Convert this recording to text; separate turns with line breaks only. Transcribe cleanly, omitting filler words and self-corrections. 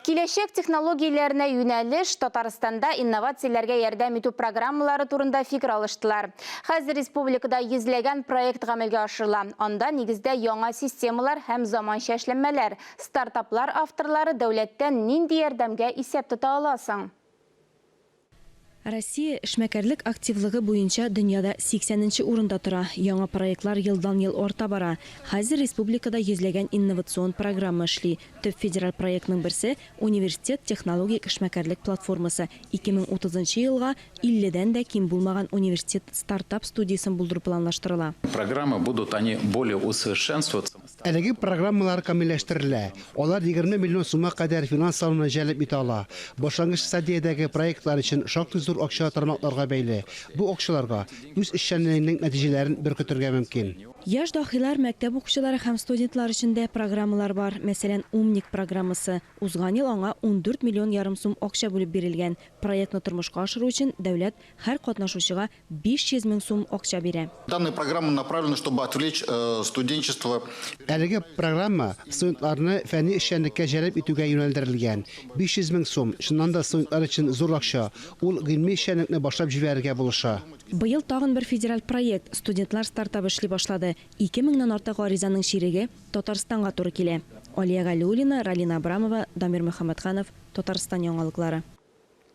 Киләчәк технологияләренә юнәлеш, Татарстанда инновацияләргә ярдәм итү программалары турында фикер алыштылар. Хәзер республикада йөзләгән проект гамәлгә ашырыла. Анда, нигездә, яңа системалар һәм заманча эшләнмәләр. Стартаплар авторлары дәүләттән нинди ярдәмгә исәп тота ала соң?
Россия эшмәкәрлек активлыгы буенча дөньяда 80 нче урында тора. Яңа проектлар елдан-ел арта бара. Хәзер республикада йөзләгән инновацион программа эшли. Төп федераль проектның берсе, Университет технологик эшмәкәрлек платформасы, 2030 нчы елга 50 дән дә ким булмаган университет стартап студиясен булдыру планлаштырыла.
Программы будут они более усовершенствоваться.
Әлеге программалар камилләштерелә, алар 20 миллион сумга кадәр финанс салымны җәлеп итә ала. Башлангыч стадиядәге проектлар өчен шактый зур акча тармакларга бәйле. Бу акчаларга үз эшчәнлегеңнең нәтиҗәләрен беркетергә мөмкин.
Яшь даһилар, мәктәп укучылары һәм студентлар өчен дә программалар бар. Мәсәлән, Умник программасы. Узган ел аңа 14 миллион ярым сум акча бүлеп бирелгән. Проектны тормышка ашыру өчен дәүләт һәр катнашучыга 500 мең сум акча бирә.
Данная программа направлена, чтобы отвлечь студенчество.
Әлеге программа студентларны фәнни эшчәнлеккә җәлеп итүгә юнәлдерелгән. 500 мең сум, чыннан да студентлар өчен зур акча, ул гыйльми эшчәнлекне башлап җибәрергә булыша.
Быел тагын бер федераль проект, Студентлар стартабы эшли башлады. Ике меңнән артык гаризаның чиреге Татарстанга туры килә. Алия Галиуллина, Ралина Абрамова, Дамир Мөхәммәтханов, Татарстан яңалыклары.